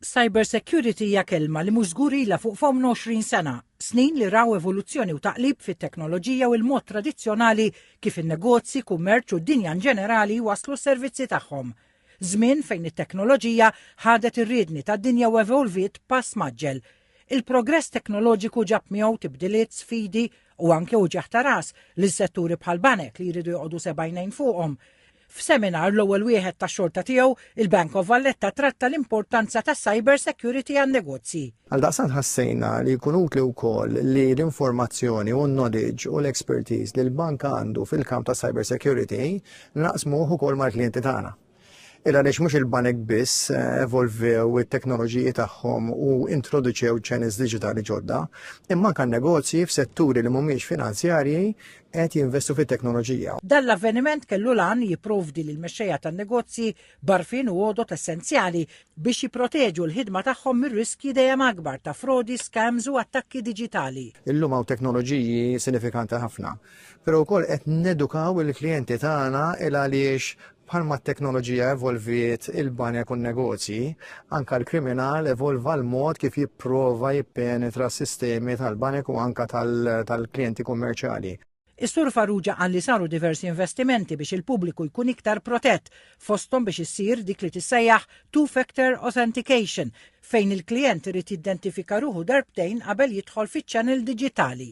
Cyber security hija kelma li mhux żgur ilha fuq fommna 20 sena, snin li raw evoluzzjoni u taqlib fit-teknoloġija u l-mod tradizzjonali kif in-negozji, kummerċ u d-dinja in ġenerali jwasslu s-servizzi tagħhom. Żmien fejn it-teknoloġija ħadet ir-riedni tad-dinja u evolviet pass mgħaġġel. Il-progress teknoloġiku ġab miegħu tibdiliet, sfidi u anke uġigħ ta' ras lil setturi bħal banek li jridu joqogħdu sebgħinejn fuqhom. F'seminar l-ewwel wieħed tax-xorta tiegħu, il-Bank of Valletta tratta l-importanza ta' cyber security għan-negozji. Għaldaqstant ħassejna li jkun utli wkoll li l-informazzjoni u n-knowledge u l-expertise li l-bank għandu fil-kamp ta' cyber security naqsmuh ukoll mal-klijenti tagħna. Il għaliex mhux il-banek biss eh, evolvew it-teknoloġiji tagħhom u introduċew channels diġitali ġodda, imma anke negozji f'setturi li mhumiex finanzjarji qed jinvestu fit-teknoloġija. Dan l-avveniment kellu l-għan jipprovdi lill-mexxejja tan-negozji b'għarfien u għodod essenzjali biex jipproteġu l-ħidma tagħhom mir-riskji dejjem akbar ta' frodi, scams u attakki diġitali. Illum hawn teknoloġiji sinifikanti ħafna, però wkoll qed nedukaw il-klijenti tagħna il għaliex bħalma t-teknoloġija evolviet il-banek u n-negozji, anka l-kriminal evolva l-mod kif jipprova jippenetra s-sistemi tal-banek u anka tal-klijenti kummerċjali. Is-Sur Farrugia qal li saru diversi investimenti biex il-pubbliku jkun iktar protett, fosthom biex issir dik li tissejjaħ two-factor authentication, fejn il-klijent irid jiddentifika ruħu darbtejn qabel jidħol fiċ-channel diġitali.